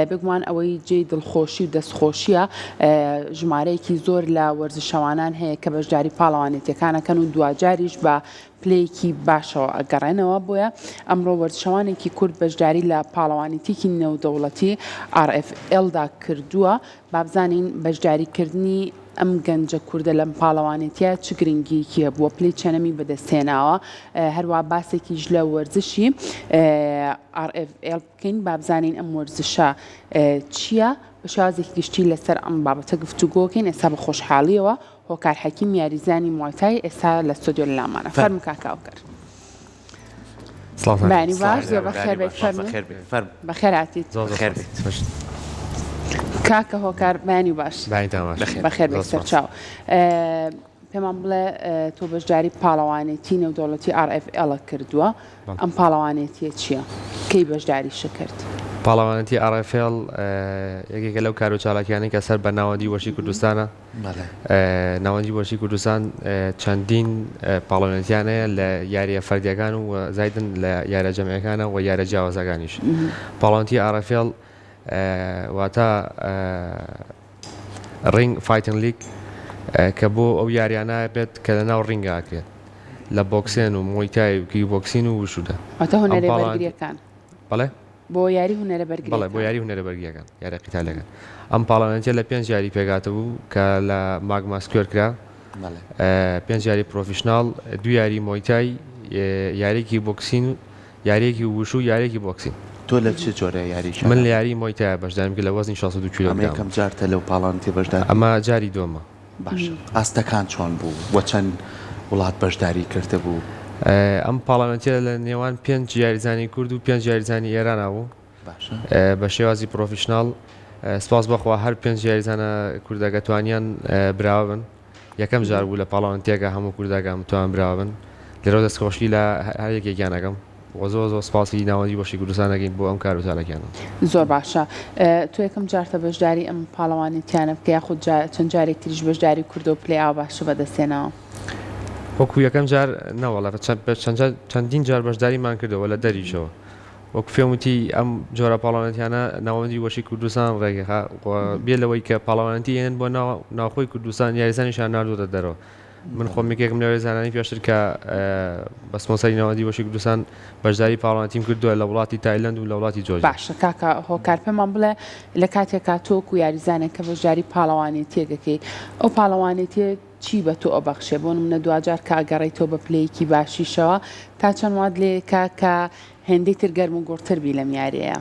بێگومان ئەوەی جێی دڵخۆشی و دەستخۆشییە ژمارەیەکی زۆر لە وەرزشەوانان هەیە کە بەشداری پاڵەوانێتیەکان ئەکەن و دواجاریش بە پلەیەکی باشەوە ئەگەڕێنەوە، بۆیە ئەمڕۆ وەرزشەوانێکی کورد بەشداری لە پاڵەوانێتیەکی نێودەوڵەتی RFL دا کردووە، با بزانین بەشداریکردنی ئەم گەنجە کوردە لەم پاڵەوانێتیە چ گرنگیەکی هەبووە، پلەی چەنەمی بەدەستهێناوە، هەروا باسێکیش لە وەرزشی RFL بکەین، با بزانین ئەم وەرزشە چییە، بە شێوازێکی گشتی لەسەر ئەم بابەتە گفتوگۆکەین، ئێستا بە خۆشحاڵیەوە هۆکار حەکیم یاریزانی موایتای ئێستا لە ستۆدیۆ لەلامانە فەرموو کاکە هۆکار. سڵاوتان بەیانی باش زۆر بەخێر بێیت فەرموو بەخێر بێیت فەرموو. بەخێر هاتیت. زۆر زۆر بەخێر سپاس. بێیت. باشت. کاکە هۆکار بەیانی باش. بەیانیتان باش. بەخێر بەخێر زۆر بێیت سپاس. سەرچاو. پێمان بڵێ تۆ بەشداری پاڵەوانێتی نێودەوڵەتی RFL کردووە بەڵێ. ئەم پاڵەوانێتیە چییە؟ کەی بەشداریشت کرد؟ پاڵەوانێتی RFL یەکێکە لەو کارو چالاکیانەی کە سەر بە ناوەندی وەرزشی کوردستانە. ناوەندی وەرزشی کوردستان چەندین پاڵەوانێتیان هەیە لە یارییە فەردیەکان و زایدن لە یاریە جەمعیەکانە و یاریە جیاوازەکانیش. پاڵەوانێتی RFL واتە Ring Fighting League کە بۆ ئەو یاریانە بێت کە لە ناو ڕینگا ئەکرێت لە بۆکسێن و مۆیتای و کیک بۆکسین و وشودا. واتە هونەرە بەرگریەکان. بەڵێ. بۆ یاری هونەرە بەرگریەکان. بەڵێ بۆ یاری هونەرە بەرگریەکان، یاریە قیتالیەکان. ئەم پاڵەوانێتیە لە پێنج یاری پێکهاتبوو کە لە ماگما سکوێر کرا. پێنج یاری پرۆفیشناڵ، دوو یاری مۆیتای، یاریەکی بۆکسین، یاریەکی ووشو، یاریەکی بۆکسین. تۆ لە چ جۆرە یاریەکیان؟ من لە یاری مۆیتایا بەشداریم کرد لە وەزنی 62 کیلۆگرام. ئەمە یەکەم جارتە لەو پاڵەوانێتیە بەشدار بیت؟ ئەمە جاری دووەمە. باشە ئاستەکان چۆن بوو و چەند وڵات بەشداری کردبوو؟ ئەم پاڵەوانێتیە لە نێوان پێنج یاریزانی کورد و پێنج یاریزانی ئێرانا بوو باشە. بە شێوازی پرۆفیشناڵ سپاس بەخوا هەر پێنج یاریزانە کوردەکە توانیان براوە بن یەکەم جار بوو لە پاڵەوانێتیەکە هەموو کوردەکان توان براوە بن لێرەوە دەستخۆشی لە هەر یەکێکیان ئەکەم. وە زۆر زۆر سپاسی ناوەندی وەرزشی کوردستان ئەکەین بۆ ئەم کار و چالاکیانە. زۆر باشە تۆ یەکەم جارتە بەشداری ئەم پاڵەوانێتیانە بکەی یاخود چەند جارێک تریش بەشداری کردووە پلەی ئاوا باشە بەدەست هێناوە؟ وەکو یەکەم جار نەوەڵا چەندین جار بەشداریمان کردووە لە دەریشەوە وەکو پێم وتی ئەم جۆرە پاڵەوانێتیانە ناوەندی وەرزشی کوردستان ڕێکدەخا و بێ لەوەی کە پاڵەوانێتی ئێنن بۆ ناوخۆی کوردستان یاریزانیشیان ناردووەتە دەرەوە من خۆم یەکێکم لە یاریزانانی پێشتر کە بە سپۆنسەری ناوەندی وەرزشی کوردستان بەشداری پاڵەوانێتیم کردووە لە وڵاتی تایلەند و لە وڵاتی جۆرجیا. باشە کاکە هۆکار پێمان بڵێ لە کاتێکا تۆ وەکو یاریزانێک کە بەشداری پاڵەوانێتیەک ئەکەی ئەو پاڵەوانێتیە چی بە تۆ ئەبەخشێ بۆ نمونە دواجار کە ئەگەڕێیتەوە بە پلەیەکی باشیشەوە تا چەند وات لێکا کە هێندەی تر گەرم و گوڕتر بی لەم یاریەیا.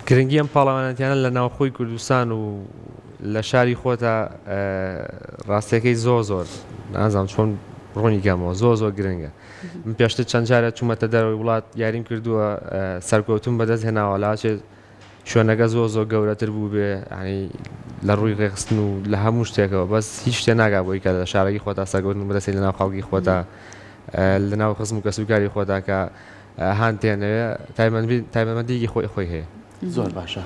گرنگی ئەم پاڵەوانێتیانە لە ناوخۆی کوردستان و لە شاری خۆتا ڕاستیەکەی زۆر زۆر نازانم چۆن ڕوونی کەمەوە زۆر زۆر گرنگە من پێشتر چەند جارە چوومەتە دەرەوەی وڵات یاریم کردووە سەرکەوتوم بەدەست هێناوە لاچێت شوێنەکە زۆر زۆر گەورەتر بوو بێ ینی لە ڕووی ڕێخستن و لە هەموو شتێکەوە بەس هیچ شتێ ناگا بۆی کە لە شارەکی خۆتا سەرکەوتن بەدەستی لە ناو خەڵکی خۆتا لە ناو خزم و کەسوکاری خۆتا کە هان تێنەوێ تایبەتمەندیی خۆی خۆی هەیە. زۆر باشە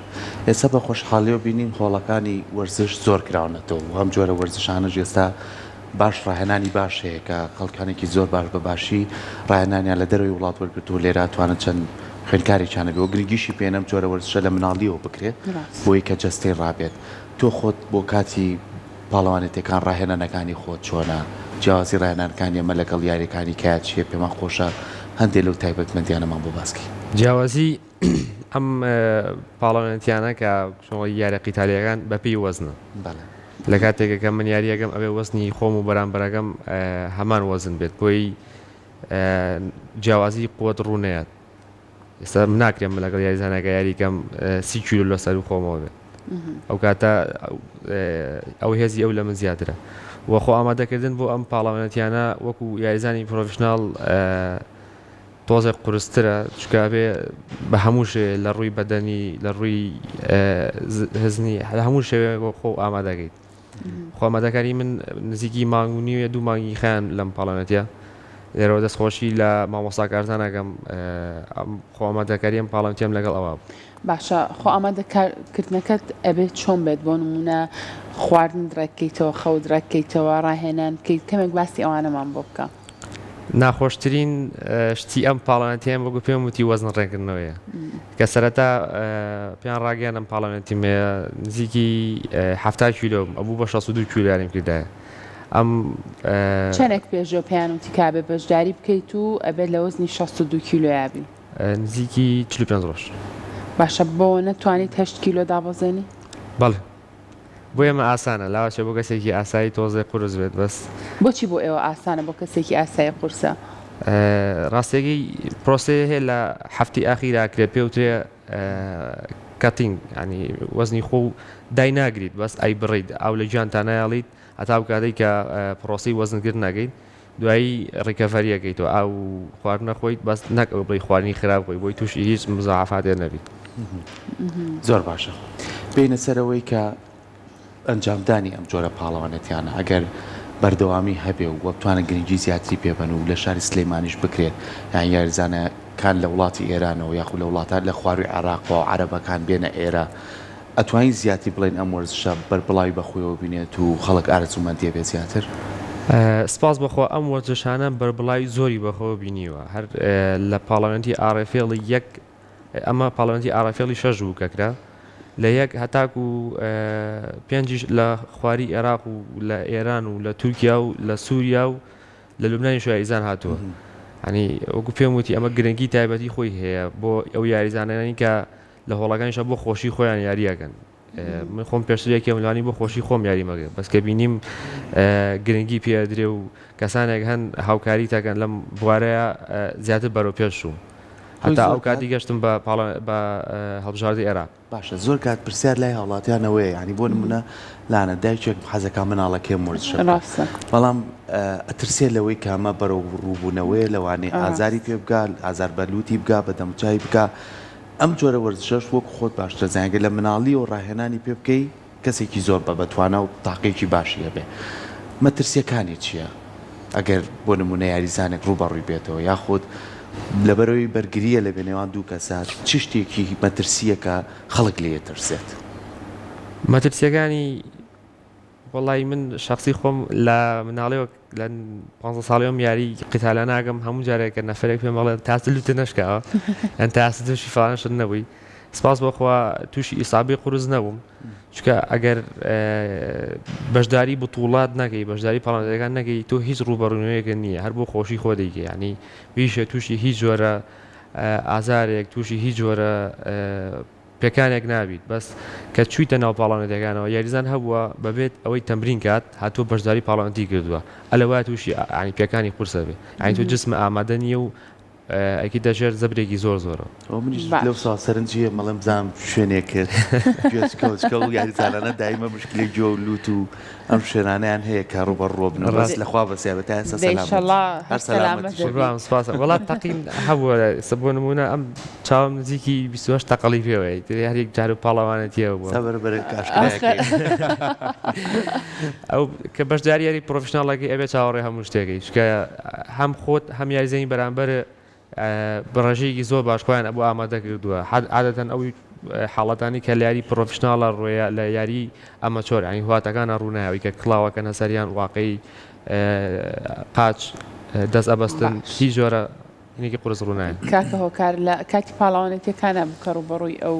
ئێستا بە خۆشحاڵیەوە بینین هۆڵەکانی وەرزش زۆر کراونەتەوە و ئەم جۆرە وەرزشانەش ئێستا باش ڕاهێنانی باش هەیە کە خەڵکانێکی زۆر باش بە باشی ڕاهێنانیان لە دەرەوەی وڵات وەرگرتووە لێرە ئەتوانن چەند خوێندکارێکیان هەبێ و گرنگیشی پێ ئەم جۆرە وەرزشە لە مناڵیەوە بکرێت بۆی کە جەستەی ڕابێت تۆ خۆت بۆ کاتی پاڵەوانێتیەکان ڕاهێنانەکانی خۆت چۆنە؟ جیاوازی ڕاهێنانەکانی ئەمە لەگەڵ یاریەکانی کایە چیە؟ پێمان خۆشە هەندێ لەو تایبەتمەندیانەمان بۆ باس کەی. جیاوازی ئەم پاڵەوانێتیانە کە چۆن یاریە قیتالیەکان بە پێی وەزنە. بەڵێ. لە کاتێک کە من یاریەکەم ئەبێ وەزنی خۆم و بەرامبەرەکەم هەمان وەزن بێت بۆی جیاوازی قوت ڕوو نەیات. ئێستا ناکرێت من لەگەڵ یاریزانەکە یاری کەم سی کیلۆ لە سەروو خۆمەوە بێت ئەو کاتە ئەو هێزی ئەو لە من زیاترە و خۆ ئامادەکردن بۆ ئەم پاڵەوانێتیانە وەکو یاریزانی پرۆفشناڵ تۆزێک قورسترە چونکە ئەبێ بە هەموو شێ لە ڕووی بەدەنی لە ڕووی هزنی لە هەموو شێوەیەک خۆ ئامادەکەیت خۆ ئامادەکاری من نزیکی مانگ و نیوێ دوو مانگی خیان لەم پاڵەوانێتیە لێرەوە دەستخۆشی لە مامۆستا کارزان ئەکەم خۆ ئامادەکاری ئەم پاڵەوانێتیەم لەگەڵ ئەوە بوو. باشە خۆ ئامادەکردنەکەت ئەبێت چۆن بێت بۆ نمونە خواردنت ڕێککەیتەوە خەوت ڕێککەیتەوە ڕاهێنان بکەیت کەمێک باسی ئەوانەمان بۆ بکە. ناخۆشترین شتی ئەم پاڵەوانێتیەم وەکو پێم وتی وەزن ڕێکردنەوەیە کە سەرەتا پێیان ڕاگەیاندم پاڵەوانێتیم هەیە نزیکی 70 کیلۆ ئەبوو بە 62 کیلۆ یاریم کردایە ئەم چەندێک پێشەوە پێیان وتی کابێ بەشداری بکەیت و ئەبێت لە وەزنی 62 کیلۆیا بی؟ نزیکی 45 ڕۆژ. باشە بۆ نەتوانیت هەشت کیلۆ دابەزێنی؟ بەڵێ بۆ ئێمە ئاسانە لاوەچێ بۆ کەسێکی ئاسایی تۆزێ قورس بێت بەس. بۆچی بۆ ئێوە ئاسانە بۆ کەسێکی ئاسایی قورسە؟ ڕاستیەکەی پرۆسەیە هەیە لە هەفتەی ئاخیرا ئەکرێت پێ وترێ cutting یانی وەزنی خۆ دای ناگریت بەس ئەی بڕیت ئاو لە گیانتا نایەڵیت هەتا ئەو کاتەی کە پرۆسەی وەزنگر نەگەیت دوایی recovery ئەکەیتەوە ئاو و خواردن ئەخۆیت بەس نەک ئەوە بڵێی خواردنی خراپ خۆی بۆی تووشی هیچ مزاعەفاتێ نەبیت. زۆر باشە بێینە سەر ئەوەی کە ئەنجامدانی ئەم جۆرە پاڵەوانێتیانە ئەگەر بەردەوامی هەبێ و بتوانن گرنگی زیاتری پێ بەن و لە شاری سلەیمانیش بکرێت یان یاریزانەکان لە وڵاتی ئێرانەوە یاخود لە وڵاتان لە خواروی عێراقەوە عەرەبەکان بێنە ئێرە ئەتوانین زیاتر بڵێین ئەم وەرزشە بەربڵاوی بەخۆیەوە بینێت و خەڵک ئارەزوومەندیە بێت زیاتر؟ سپاس بۆ خوا ئەم وەرزشانە بەربڵاوی زۆری بەخۆوە بینیوە هەر لە پاڵەوانێتی ئاڕێفێڵی یەک ئەمە پاڵەوانێتی ئاڕێفێڵی شەش بوو کە کرا لە یەک هەتاکو پێنجیش لە خواری ئێراق و لە ئێران و لە تورکیا و لە سووریا و لە لوبنانیش یاریزان هاتووە ینی وەکو پێم وتی ئەمە گرنگی تایبەتی خۆی هەیە بۆ ئەو یاریزانانی کە لە هۆڵەکانیشا بۆ خۆشی خۆیان یاری ئەکەن من خۆم پێشتر یەکێم لەوانی بۆ خۆشی خۆم یاری مەگە بەس کە بینیم گرنگی پێ ئەدرێ و کەسانێک هەن هاوکاری تەکەن لەم بوارەیە زیاتر بەرەو پێش چووم هەتا ئەو کاتی گەشتم بە پاڵە بە هەڵبژاردەی عێراق. باشە زۆر کات پرسیار لای هاوڵاتیان ئەوەیە یانی بۆ نمونە لانە دایکێک حەزەکا مناڵەکەی وەرزشە بکات ڕاستە. بەڵام ئەترسێ لەوەی کە ئەمە بەرەو ڕووبوونەوەیە لەوانەیە ئازاری پێ بگا ئازار بە لوتی بگا بە دەموچاوی بگا ئەم جۆرە وەرزشەش وەک خۆت باشتر ئەزانی گەر لە مناڵیەوە ڕاهێنانی پێ بکەی کەسێکی زۆر بە بەتوانا و تاقێکی باشی هەبێ مەترسیەکانی چیە ئەگەر بۆ نمونە یاریزانێک ڕووبەڕووی بێتەوە یاخود لەبەرەوەی بەرگریە لە نێوان دوو کەسە چ شتێکی مەترسیە کە خەڵک لێی ئەترسێت؟ مەترسیەکانی وەڵایی من شەخسی خۆم لە مناڵیەوە لە پانزە ساڵیەوەم یاری قیتالە ناکەم هەموو جارێک کە نەفەرێک پێم ئەڵێ تا لوتت نەشکاوە یان تا تووشی فڵان شت نەبووی سپاس بۆ خوا تووشی ئیسابەی قورس نەبووم چونکە ئەگەر بەشداری بتوڵات نەکەی بەشداری پاڵەوانەکان نەکەی تۆ هیچ ڕووبەڕوونەوەیەکت نییە هەر بۆ خۆشی خۆ دەیکەی یعنی بیشە تووشی هیچ جۆرە ئازارێک تووشی هیچ جۆرە پێکانێک نابیت بەس کە چویتە ناو پاڵەوانێتیەکانەوە یاریزان هەبووە بەبێت ئەوەی تەمرین کات هاتووە بەشداری پاڵەوانێتی کردووە ئەلەوایە توشی یانی پێکانی قورسە بێ یانی تۆ جسمە ئامادە نییە و ئەکیتە ژێر زەبرێکی زۆر زۆرەوە. ئەوە منیش لەو باش. ساڵ سەرنجی هەیە مەڵێم بزانم شوێنێکت گوێچکە وچکە و یاریزانانە دایمە مشکلەی گوێ و لوت و ئەم شوێنانەیان هەیە کە ڕووبەڕووە بنەوە بەس ڕاست. لە خوا بەزیا بێت تا ئێستا دە سەلامەتی ئیشەڵا هەر هەر سەلامەت سەلامەتیش. دەبی. قوربان سوپاس وەڵا تەقین هەبووە ئێستا بۆ نموونە ئەم چاوم نزیکی 28 تەقەڵی پێوەیە ئیتر هەر یەک جار و پاڵەوانێتیەوە بووە. سا بەرە بەرە ئاشکرای ئاخە ئەکەین. ئەو کە بەشداری یاری professional ەکەی ئەبێ چاوەڕێ هەموو شتێکەی چونکە هەم خۆت هەم یاریزانی بەرامبەر بە ڕێژەیەکی زۆر باش خۆیان بۆ ئامادە کردووە عادەتەن ئەو حاڵەتانی کە لە یاری professional ە ڕۆیە لە یاری amateur ینی هواتەکانە ڕوونایەوەی کە کڵاوەکەنە سەریان واقعی قاچ دەست ئەبەستن باش. هیچ جۆرە هینێکی قورس ڕوونایە. کاکە هۆکار لە کاتی پاڵەوانێتیەکانا بوو کە ڕووبەڕووی ئەو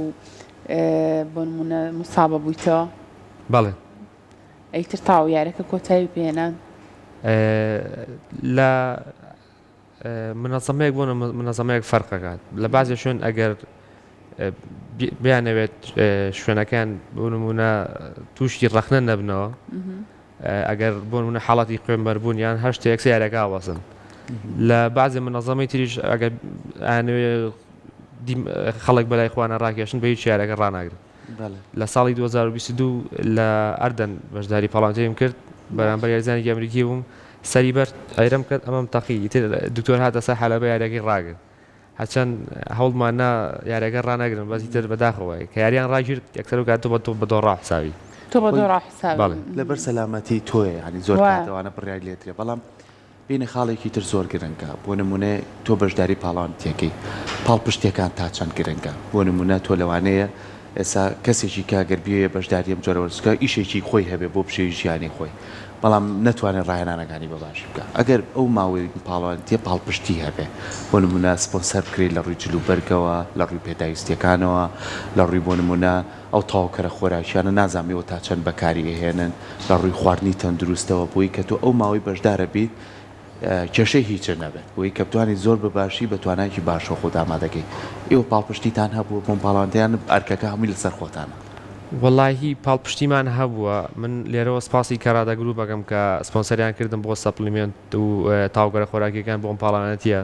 بۆ نموونە موسابە بوویتەوە؟ بەڵێ. ئیتر تەواو یاریەکە کۆتایی پێهێنان؟ لە منەزەمەیەک بۆ منەزەمەیەک فەرق ئەکات لە بازێ شوێن ئەگەر بیانەوێت شوێنەکان بۆ نمونە تووشی ڕەخنە نەبنەوە ئەگەر بۆ نمونە حاڵەتی خوێنبەربوون یان هەر شتێک سیارەکە وەسن لە بازێ منەزەمەی تریش ئەگەر ئەیانەوێ خەڵک بەلای خوانە ڕاکێشن بە هیچ یارەکە ڕاناگرن لە ساڵی 2022 لە ئەردەن بەشداری پاڵانتیم کرد بەرامبەر یاریزانێکی ئەمریکی بووم سەری بەر ئەیرەم کرد ئەمەم تەقی ئیتر دکتۆر هاتە سەر حەلەبە یاریەکەی ڕاگرت هەرچەند هەوڵمان نا یاریەکە ڕانەگرن بەس ئیتر بەداخەوە کە یاریان ڕاگیرت یەکسەر و کات تۆ بە تۆ بە دۆڕاو حسابی تۆ بە دۆڕاو حسابی بەڵێ. لەبەر سەلامەتی تۆیە یانی زۆر وایە. کات ئەوانە بڕیاری لێ درێ بەڵام بینە خاڵێکی تر زۆر گرنگە بۆ نمونە تۆ بەشداری پاڵەوانێتیەکەی پاڵپشتیەکان تا چەند گرنگە بۆ نمونە تۆ لەوانەیە ئێستا کەسێکی کە گەر بیەوێ بەشداری ئەم جۆرە وەرزشە بکا ئیشێکی خۆی هەبێ بۆ بژێوی ژیانی خۆی. بەڵام نەتوانێت ڕاهێنانەکانی بە باشی بکات ئەگەر ئەو ماوەی پاڵەوانێتیە پاڵپشتی هەبێ بۆ نمونە سپۆنسەر بکرێت لە ڕووی جل و بەرگەوە لە ڕووی پێداویستیەکانەوە لە ڕووی بۆ نمونە ئەو تەواوکەرە خۆراکیانە نازانم ئێوە تا چەند بەکاری ئەهێنن لە ڕووی خواردنی تەندروستەوە بۆی کە تۆ ئەو ماوەی بەشدارە بیت کێشەی هیچت نەبێت بۆی کە بتوانیت زۆر بە باشی بە توانایەکی باشەوە خۆت ئامادەکەی ئێوە پاڵپشتیتان هەبووە بۆم پاڵەوانێتیە یان ئەرکەکە هەمووی لەسەر خۆتانە؟ وەڵاهی پاڵپشتیمان هەبووە من لێرەوە سپاسی کەرادە گروپ ئەکەم کە سپۆنسەریان کردم بۆ supplement و تاوگەرە خۆراکیەکان بۆم پاڵەوانێتیە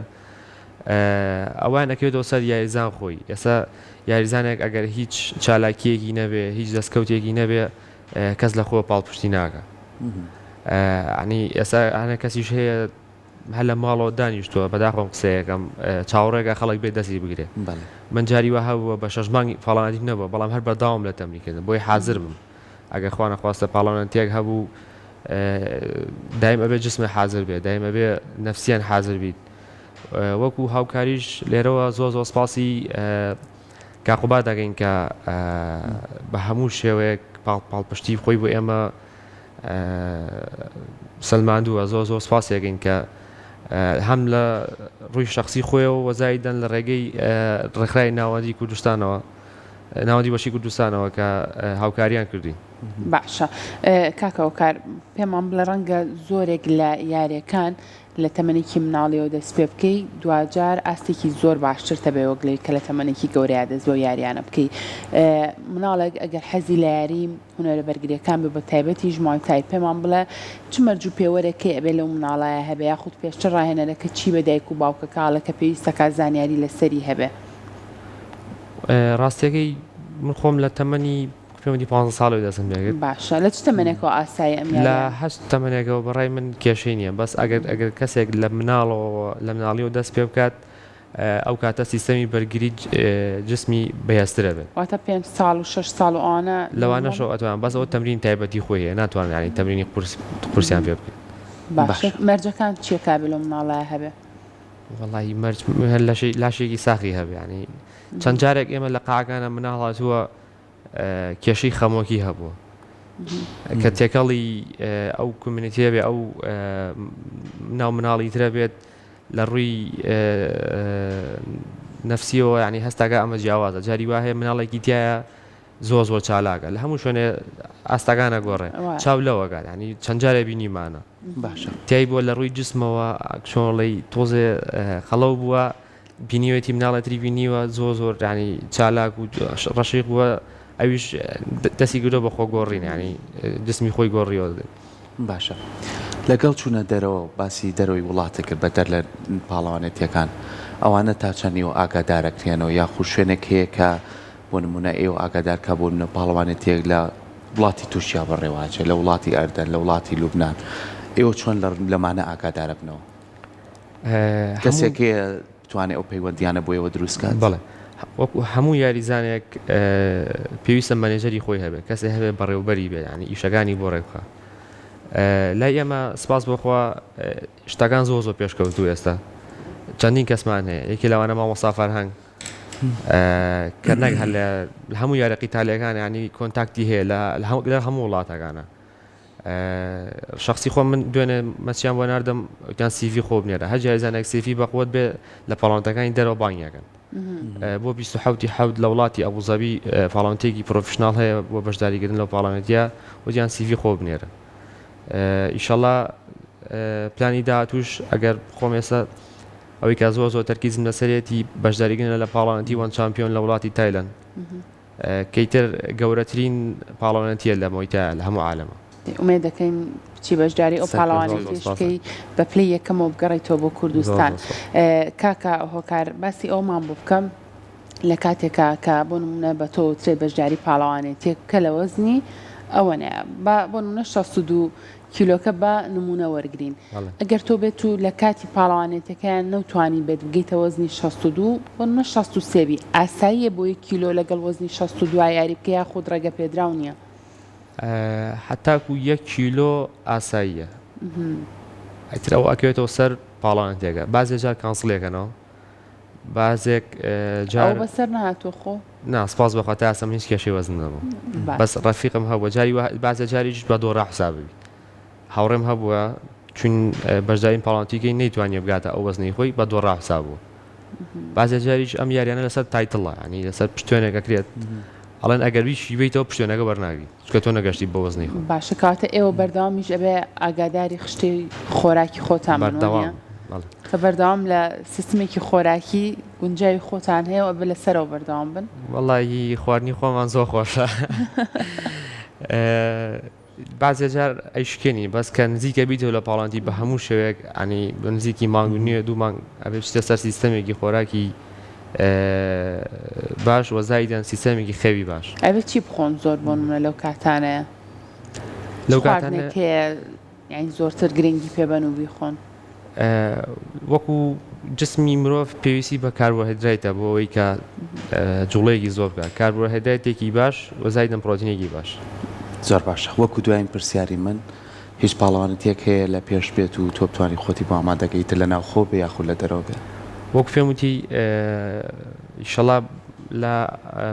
ئەوان ئەکەوێتەوە سەر یاریزان خۆی ئێستا یاریزانێک ئەگەر هیچ چالاکیەکی نەبێ هیچ دەستکەوتێکی نەبێ کەس لە خۆ پاڵپشتی ناکە ینی ئێستا هەنە کەسیش هەیە هەر لە ماڵەوە دانیشتووە بەداخۆم قسەیەکەم چاوەڕێکە خەڵک بێ دەستی بگرێ من جاری وا هەبووە بە شەش مانگی پاڵانەتیم نەبووە بەڵام هەر بەرداوام لە تەمرینکردن بۆی حازر بم ئەگەر خوا نەخواستە پاڵەوانەتیەک هەبوو دایم ئەبێ جسمە حازر بێ دایم ئەبێ نەفسیان حازر بیت وەکو هاوکاریش لێرەوە زۆر زۆر سپاسی کاقوبا دەکەین کە بە هەموو شێوەیەک پاڵپشتی خۆی بۆ ئێمە سەلماندووە زۆر زۆر سپاسی ئەکەین کە هەم لە ڕووی شخصی خۆیەوە وەزایدەن لە ڕێگەی ڕێکخراوی ناوەندی کوردستانەوە ناوەندی بەشی کوردستانەوە کە هاوکاریان کردوین. باشە کاکە هۆکار پێمان بڵێ ڕەنگە زۆرێک لە یاریەکان لە تەمەنێکی مناڵیەوە دەست پێ بکەی دواجار ئاستێکی زۆر باشتر تەبێ وەک لەوەی کە لە تەمەنێکی گەورەیا دەست بەو یاریانە بکەی مناڵێک ئەگەر حەزی لە یاری هونەرە بەرگریەکان بێ بە تایبەتیش موای تای پێمان بڵێ چ مەرج و پێوەرێک هەیە ئەبێ لەو مناڵایە هەبێ یاخود پێشتر ڕاهێنەرەکە چی بە دایک و باوکەکە ئەڵێ کە پێویستەکا زانیاری لەسەری هەبێ؟ ڕاستیەکەی من خۆم لە تەمەنی پەیوەندی پانزە ساڵەوە دەستم پێکرد. باشە لە چ تەمەنێکەوە ئاساییە ئەم یاریانە؟ لە هەر تەمەنێکەوە بە ڕای من کێشەی نییە بەس ئەگەر ئەگەر کەسێک لە مناڵەوە لە مناڵیەوە دەست پێ بکات ئەو کاتە سیستەمی بەرگری جسمی بەهێزترە بێت. واتە پێنج ساڵ و شەش ساڵ و ئەوانە نۆرماڵ؟ لەوانەشەوە ئەتوان بەس ئەوە تەمرینی تایبەتی خۆی هەیە ناتوانن یانی تەمرینی قورس قورسیان پێ بکەین. باشە مەرجەکان چیە کابێ لەو مناڵایە هەبێ؟ وەڵاهی مەرج هەر لەشی لاشێکی ساغی هەبێ یانی چەند جارێک ئێمە لە قاعەکانە مناڵ هاتووە کێشەی خەمۆکی هەبووە کە تێکەڵی ئەو community ە بێ ئەو ناو مناڵی ترە بێت لە ڕووی نەفسیەوە ینی هەستاکە ئەمە جیاوازە جاری وا هەیە مناڵێکی تایە زۆر زۆر چالاکە لە هەموو شوێنێ ئاستەکانە گۆڕێ چاو لەوەگات ینی چەند جارێ بینیمانە باشە تای بووە لە ڕووی جسمەوە چۆڵی تۆزێ خەڵەو بووە بینیوێتی مناڵێ تری بینیوە زۆر زۆر ینی چالاک و ڕەشیق بووە ئەویش دەستی گرتووە بە خۆ گۆڕین ینی جسمی خۆی گۆڕیەوە. باشە لەگەڵ چوونە دەرەوە باسی دەرەوەی وڵاتت کرد بەدەر لە پاڵەوانێتیەکان ئەوانە تا چەند ئێوە ئاگادارەکرێنەوە یاخود شوێنێک هەیە کە بۆ نمونە ئێوە ئاگادار کا بۆ نمونە پاڵەوانێتیەک لە وڵاتی تورکیا بەڕێوە ئەچێت لە وڵاتی ئەردەن لە وڵاتی لوبنان ئێوە چۆن لەمانە ئاگادارەبنەوە؟ کەسێک هەیە بتوانێت ئەو پەیوەندیانە بۆ ئێوە دروست کات؟ بەڵێ وەکو هەموو یاریزانێک پێویستە مەنێجەری خۆی هەبێت کەسێ هەبێت بەڕێوبەری بێت ینی ئیشەکانی بۆ ڕێک بخا لای ئێمە سپاس بۆخوا شتەکان زۆر زۆر پێشکەوتوو ئێستا چەندین کەسمان هەیە یەکێ لەوانە مامۆستا فەرهەنگ کە نەک هەر لە هەموو یارە قیتالەکان ینی contact ی هەیە لە هەموو وڵاتەکانە شەخسی خۆم من دوێنێ مەسجیان بۆ ناردم وتیان CV خۆ بنێرە هەر یاریزانێک CV بەقوەت بێ لە پاڵەوانەکانی دەرەوە بانگیەکەن بۆ 27 حەوت لە وڵاتی ئەبوزەبی پاڵەوانتێکی professional هەیە بۆ بەشداریکردن لەو پاڵەوانێتیە وتیان CV خۆ بنێرە ئیشەڵا پلانی داهاتوش ئەگەر خۆم ئێستا ئەوەی کە زۆر زۆر تەرکیزم لەسەرێتی بەشداریکردنە لە پاڵەوانێتی ONE Champion لە وڵاتی تایلەند کە ئیتر گەورەترین پاڵەوانێتیە لە مۆیتایە لە هەموو عالەمە. ئومێد دەکەین بچی بەشداری ئەو پاڵەوانێتیەش بکەی بە پلەی یەکەمەوە بگەڕێیتەوە بۆ کوردستان. کاکە هۆکار باسی ئەومان بۆ بکە لە کاتێکا کە بۆ نمونە بە تۆ وترێت بەشداری پاڵەوانێتیەک بکە لە وەزنی ئەوەنەیە با بۆ نمونە 62 کیلۆکە با نموونە وەرگرین ئەگەر تۆ بێت و لە کاتی پاڵەوانێتیەکەیان نەوتوانی بێت بگەیتە وەزنی 62 بۆ نمونە 63 بی ئاساییە بۆ یەک کیلۆ لەگەڵ وەزنی 62 یاری بکە یاخود ڕێگە پێدراو نییە؟ هەتاکو یەک کیلۆ ئاساییە ئیتر ئەوە ئەکەوێتەوە سەر پاڵەوانێتیەکە بازێ جار cancel ێکەنەوە بازێک جار ئەوە بەسەر نەهاتووە خۆ؟ نا سپاس بەخوا تا ئێستا من هیچ کێشەی وەزن نەبوو بەس ڕەفیقم هەبووە جاری وا بازێ جاریش بە دۆڕا حساب ببیت. هاوڕێم هەبووە چون بەشداریم پاڵانتیکەی نەیتوانیە بگاتە ئەو وەزنەی خۆی بە دۆڕا حساب بوو. بازێ جاریش ئەم یاریانە لەسەر title ە ینی لەسەر پشتێنێک ئەکرێت ئەڵێن ئەگەر ویشی بیتەوە پشتێنەکە وەرناگری چونکە تۆ نەگەشتی بە وەزنی خۆ. باشە کەواتە ئێوە بەردەوامیش ئەبێ ئاگاداری خشتەی خۆراکی خۆتان بن بەردەوام وانیە؟ بەڵێ. کە بەردەوام لە سیستمێکی خۆراکی گونجاوی خۆتان هەیە و ئەبێ لەسەرەوە بەردەوام بن. وەڵایی خواردنی خۆمان زۆر خۆشە. بەعزێ جار ئەیشکێنی بەس کە نزیکە بیتەوە لە پاڵانتی بە هەموو شێوەیەک ئەنی بە نزیکی مانگ و نیوە دوو مانگ ئەبێ بچیتە سەر سیستەمێکی خۆراکی باش وە زایدەن سیستەمێکی خەوی باش. ئەبێ چی بخۆن زۆر بۆ نمونە لەو کاتانەیە لەو چ کاتانە خواردنێک هەیە یانی زۆرتر گرنگی پێ بەن و بیخۆن؟ وەکو جسمی مرۆڤ پێویستی بە کاربۆهێدرایتە بۆ ئەوەی کە جوڵەیەکی زۆر بکات کاربۆهێدرایتێکی باش و زایدن پرۆتینێکی باش. زۆر باشە وەکو دواین پرسیاری من هیچ پاڵەوانێتیەک هەیە لە پێش بێت و تۆ بتوانی خۆتی بۆ ئامادەکەی ئیتر لە ناوخۆ بێ یاخود لە دەرەوە بێ؟ وەکو پێم وتی ئیشەڵا لە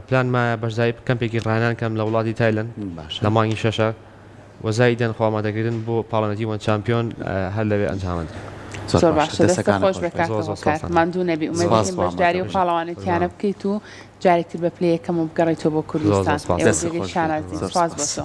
پلانمایە بەشداری کەمپێکی ڕاهێنان کەم لە وڵاتی تایلەند باشە لە مانگی شەشە وە زایدەن خۆئامادەکردن بۆ پاڵەوانێتی ONE Champion هەر لەوێ ئەنجام ئەدرێ. زۆر زۆر باشە باشە دەستت دەستەکانت خۆش خۆش بێ بێت. کاکە زۆر زۆر هۆکار سوپاستان. ماندوو نەبی ئومێد سوپاس دەکەین بۆ بەشداری و ئامادەبوونت. پاڵەوانێتیانە قوربان. بکەیت و جارێک تر بە پلەی یەکەمەوە بگەڕێیتەوە بۆ زۆر زۆر کوردستان سوپاس. ئێوە دەستت جێگەی خۆش بێت. شانازین زۆر سوپاس بۆ سوپاس. تۆ.